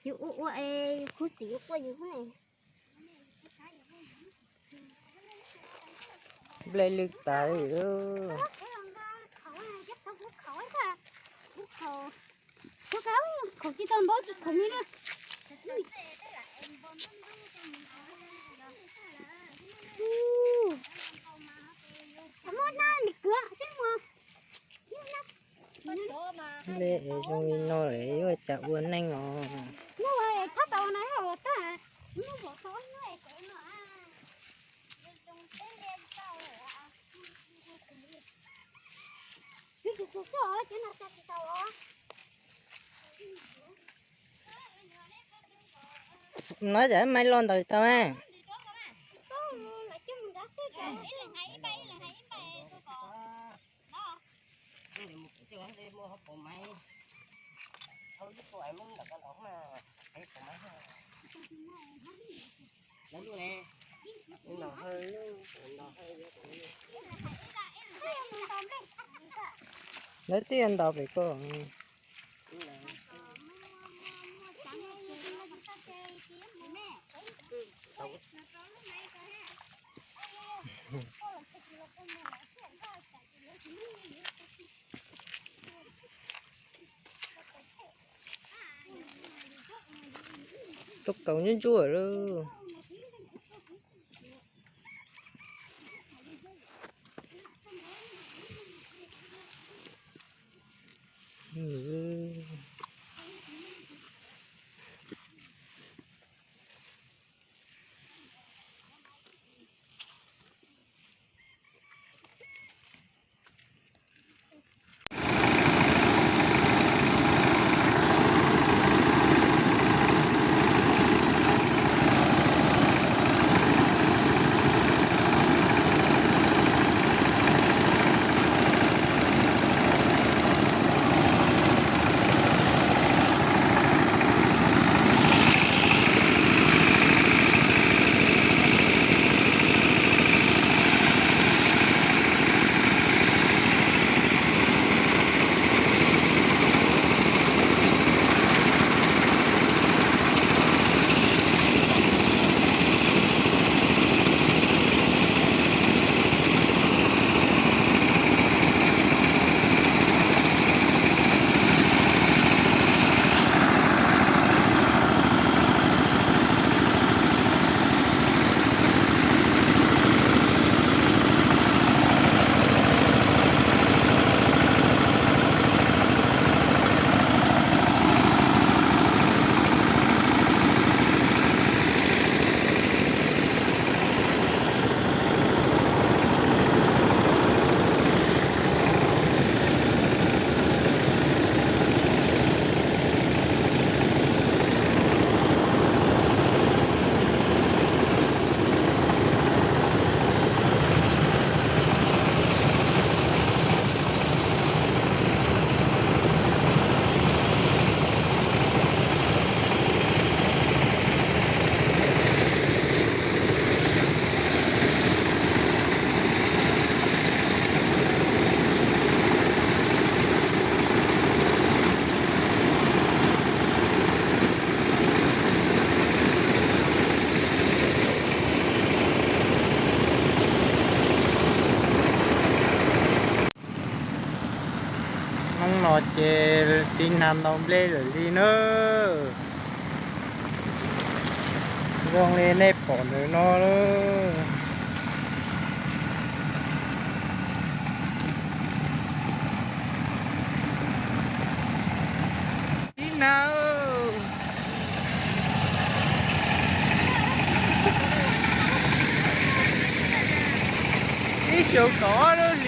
Yus ua ua es khuv xim yuav quaj yus ne. Nplej lwj tas li. Khaum tsis tau npaum tsis khoom li na. Muab hnab nim kwv xwb mas. Nplej es zoo li no lawm yuav cas ua neej os. No cas maiv los ntaus tau a. Lawv twb yuav ntaus pem koj. Tuaj kaus ntsuab ntsuab lawm. Hnub no ces tsis nag ntaus nplej lawm li na. Zoo li nej pom ntawm no lawm. Tib nag, ib xyoos kaum ob lub